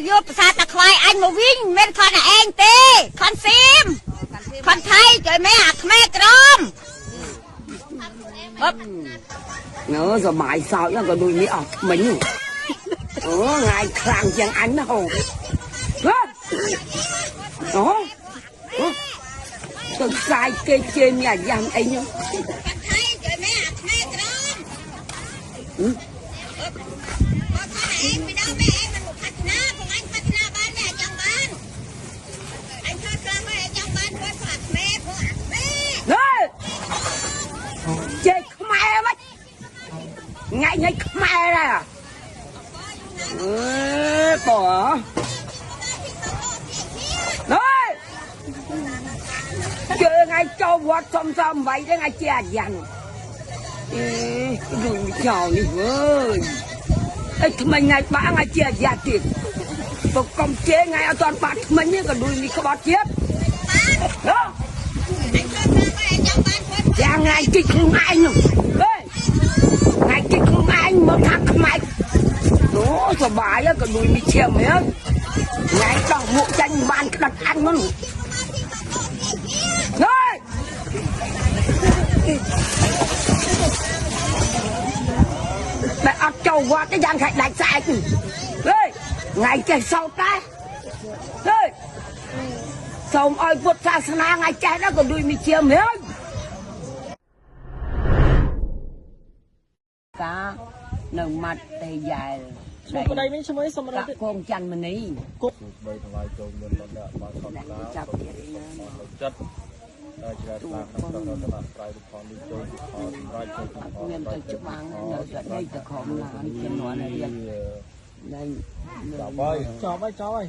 យកប្រាសាទតាខ្វាយអញមកវិញមិនខនឯងទេខនសៀមខនថៃជួយមែអាខ្មែរក្រមប នើសបាយសោចក៏ដូចនេះអស់ថ្មិញអូថ្ងៃខ្លាំងជាងអញណាហូអូទៅផ្សាយគេជេរមានអាយ៉ាំអីហ្នឹង ថៃជួយមែអាខ្មែរក្រមបើខនឯងពីដើមមែឯងមិនមកພັດនាផងអញພັດនាបានមែចង់បានអញថតខ្លះហើយចង់បានព្រោះអាខ្មែរព្រោះអាខ្មែរ ហេជេរខ្មែរមិនថ្ងៃថ្ងៃខ្មែរដែរអឺបងណែជើថ្ងៃចូលវត្តសុំសំ8ទេថ្ងៃជាអាយ៉ាន់អេដូចចោលនេះវើយអីថ្មិញថ្ងៃបាក់ថ្ងៃជាអាយ៉ាទៀតបើកុំជេរថ្ងៃអត់ទាន់បាក់ថ្មិញក៏ដូចនេះក្បត់ជាតិហ៎យ៉ាងថ្ងៃជីកខ្លួនឯងនោះហេថ្ងៃជីកខ្លួនឯងមកថាខ្មែរអូសបាយក៏ដូចនេះឈាមហ៎ថ្ងៃដោះមួកចាញ់បានក្តិតអញមកហេតែអត់ចូលវត្តទេយ៉ាងខាច់ដាច់ស្អែកហេថ្ងៃចេះសោតដែរហេសូមឲ្យពុទ្ធសាសនាថ្ងៃចេះដល់ក៏ដូចមានជាមហើយកានៅម៉ាត់ទេយ៉ែល ឈ្មោះប្តីវិញឈ្មោះសុំម្ដងទៀត គងច័ន្ទមនី គុក បីថ្លៃចូលមានលក្ខណៈបានខំឡា ចាប់ទៀតណា ចិត្តដែលជ្រះថ្លាក្នុងក្នុងតឡាស្រ័យរូបផលនេះចូលផលសម្រាប់ចូលផល មានទៅច្បាំងនៅតែដេកទៅខំឡានជំនាន់រៀបនៃ ចាប់ហើយ ចប់ហើយចប់ហើយ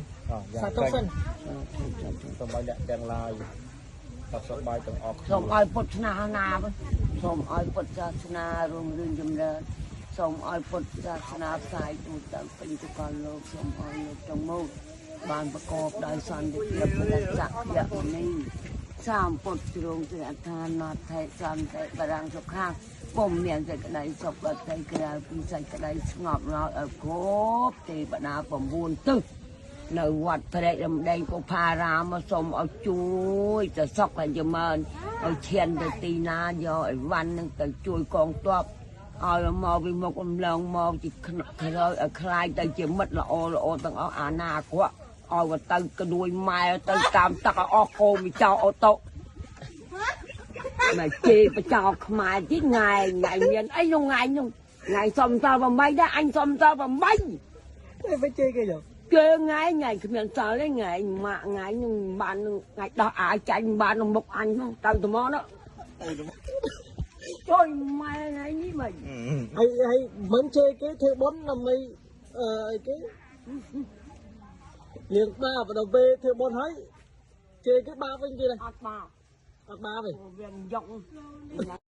សាទុសិន សូមឲ្យអ្នកទាំងឡាយសុខសប្បាយទាំងអស់ សូមឲ្យពុទ្ធសាសនាសូមឲ្យពុទ្ធសាសនារុងរឿងចម្រើនសូមឲ្យពុទ្ធសាសនាផ្សាយទូទៅពេញសកលលោកសូមឲ្យលោកទាំងមូលបានប្រកបដោយសន្តិភាពប្រស័កយមនីសាមពុទ្ធជ្រងជាអដ្ឋានថេសន្តិបរាំងសុខាពុំមានសេចក្តីសុខដតីក្រៅពីសេចក្តីស្ងប់ឡើយឲ្យគ្រប់ទេវតា9ទិសនៅវត្តព្រែករំដែងកុផារាមសូមឲ្យជួយទៅសុខឲ្យចម្រើនឲ្យឈានទៅទីណាយកអីវ៉ាន់នឹងទៅជួយកងទ័ពឲ្យមកពីមុខអំឡងមកជាក្រោយឲ្យខ្លាយទៅជាមិត្តល្អល្អទាំងអស់អាណាក្រក់ឲ្យទៅក្ដួយម៉ែទៅតាមទឹកឲ្យអស់គោមីចោអូតូមកជេរបចោខ្មែរទីថ្ងៃថ្ងៃមានអីនោះថ្ងៃនោះថ្ងៃសុំត8ដែរអញសុំត8 ទៅជេរគេយក គេថ្ងៃថ្ងៃគ្មានសល់ទេថ្ងៃម៉ាក់ថ្ងៃនឹងបានថ្ងៃដោះអាវចាញ់បានក្នុងមុខអញហ្នឹងទៅត្មនោះជួយម៉ែថ្ងៃនេះមិន ហើយហើយមិនជេរគេធ្វើបុណ្យដើម្បីអឺអីគេលៀងបាបដល់ពេលធ្វើបុណ្យហើយជេរគេបាបវិញគេ អត់បាប អត់បាបទេ វាយក